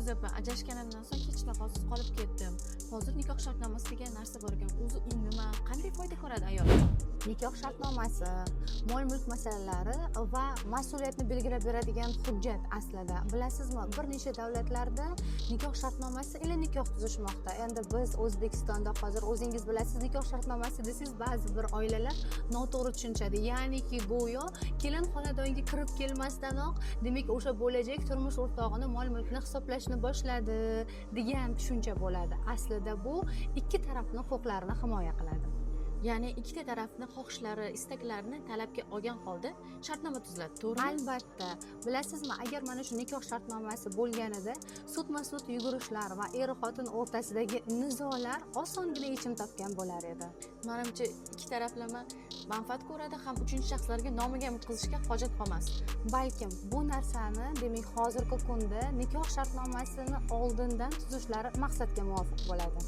Yulduz opa, ajrashganimdan so'ng hech nafaqasiz qolib ketdim. Hozir nikoh shartnomasi degan narsa bor ekan. O'zi u nima? Qanday foyda ko'radi ayol? Nikoh shartnomasi mol mulk masalalari va mas'uliyatni belgilab beradigan hujjat aslida. Bilasizmi, bir necha davlatlarda nikoh shartnomasi ila nikoh tuzishmoqda. Endi biz O'zbekistonda hozir, o'zingiz bilasiz, nikoh shartnomasi desangiz, ba'zi bir oilalar noto'g'ri tushunishadi, ya'niki go'yo kelin xonadonga kirib kelmasdanoq, demak, o'sha bo'lajak turmush o'rtog'ini mol mulkini hisoblashni boshladi degan tushuncha bo'ladi. Aslida bu ikki tarafni huquqlarini himoya qiladi. Ya'ni ikkita tarafni xohishlari, istaklarini talabga olgan holda shartnoma tuziladi, to'g'rimi? Albatta. Bilasizmi, agar mana shu nikoh shartnomasi bo'lganida, sudma sud yugurishlar va er xotin o'rtasidagi nizolar osongina yechim topgan bo'lar edi. Manimcha, ikki taraflama manfaat ko'radi, ham uchinchi shaxslarga nomiga ham o'tkazishga hojat qolmas. Balkim bu narsani, demak, hozirgi kunda nikoh shartnomasini oldindan tuzishlari maqsadga muvofiq bo'ladi.